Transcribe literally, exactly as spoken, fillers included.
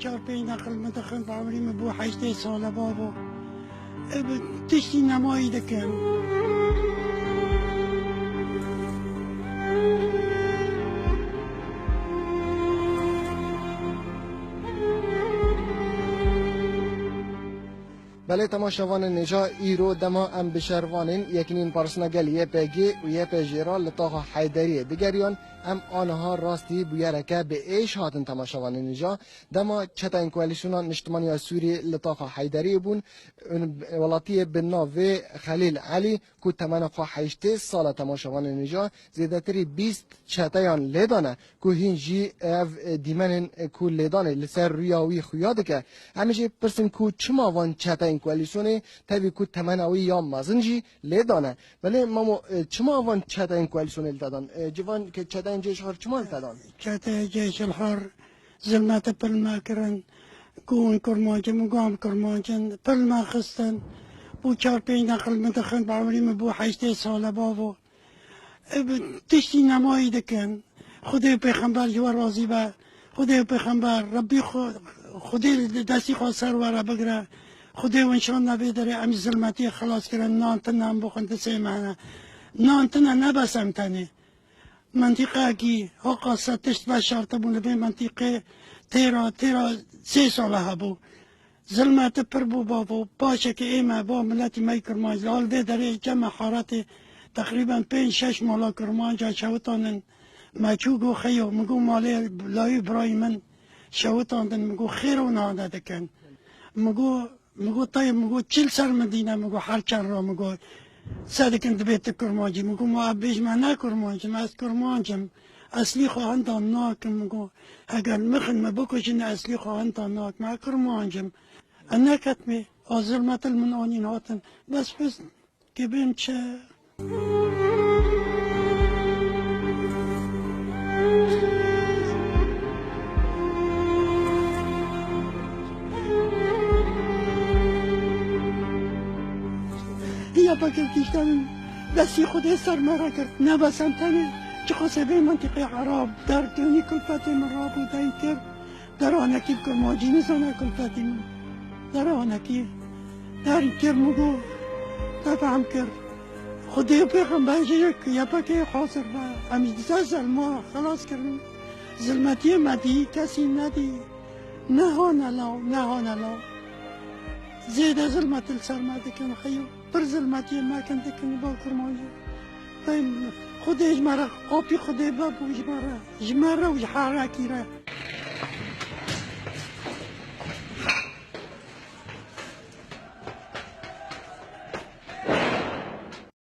Çar pênc neqil min dixin, bi emrî min bû heştê sale bavo. E, bi tiştî nemayî dikin. Belê temaşevanên nêja, îro dema em bi şervanên Yekîneyên Parastina Gel Y P G û Y P J re li taxa Heyderiyê digeriyan, em aniha rastî bûyereke bi êş hatin temaşevanên nêja. Dema çeteyên Koalîsyona Niştimaniya Sûriyê li taxa Heyderiyê bûn, welatiyê bi navê Xelîl Elî ku temena xwe heştê sal e temaşevanên nêja, zêdetirî bîst çeteyan lê dane ku hîn jî ev, e, dîmenên, e, ku lêdanê li ser rûya wî xuya dike. Em ê jê bipirsin ku çima van çeteyên koalîsyonê tevî ku temena wî ya mezin jî lê dane. Belê Mamo, e, çima van çeteyên koalîsyonê li te dan? E, civan ke çeteyên Ceyşxar çima li te dan? Çeteyê Ceyşxar zilmete pir me kirin. Ku hûn kurmanc in, min got em kurmanc in. Pir me xistin. Bû çar pênc neqil min dixin, bi emrî min bû heştê sale bavo. E, bi tiştî nemayî dikin. Xwedê û pêxember ji we razî be. Xwedê û pêxember, Rebbî xwe, Xwedê li destî xwe ser we re bigire. Xwedê û înşallah vê derê em ji zilmetiyê xilas kirin. Nan tune em bixwin, disê me hene. Nan tune, ne bes em tenê. Mintîqeyekî hoqa se tişt veşartibûn li vê mintîqê têra, têra sê sala hebû. Zilmeti pir bû bavo, paşekê ê me, bo miletî me yî Kurmanc, li hal vê derê cem me haretê teqrîben pênc şeş mala Kurmanca şewitandin. Me çû got xeyo, min got malê layî birayî min şewitandin, min got xêr û nade dikin. Min got, min got tayê, min got çil ser min dîne, min got her çend ro, min got se dikin dibê tu Kurmancî, min got ma bêj me ne Kurmanc im, ez Kurmanc im, eslî xwe hindan nakim, min got heger mixin me bikujin eslî xwe hindan nakim, ez Kurmanc im. E, neketmê, a zilmetil min anîn hatin. Bes huzn, kibên çi? Ya pakir kişten destî Xwedê ser me re girt. Ne bes em tenê, çiqasê vê mintîqê Erab, derdunî kulfetê min rabû, deyn kir. Deranekî bi Kurmancî nizane kulfetî min. Deranekî. Derî kir min got, te fehm kir. Xwedê û pêxember jî yek, Y P G hazir be. Em ji dizê zelma xelas kirin. Zilmetiyê me dî, kesî nedî. Neha nelaw, neha nelaw. Zêde zilmet li ser me dikin xeyo. Pir zilmetiyê me kin dikin bo Kurmancî. Xwedê ji me re, qapî Xwedê vebû ji me re. Ji me re û ji herekî re.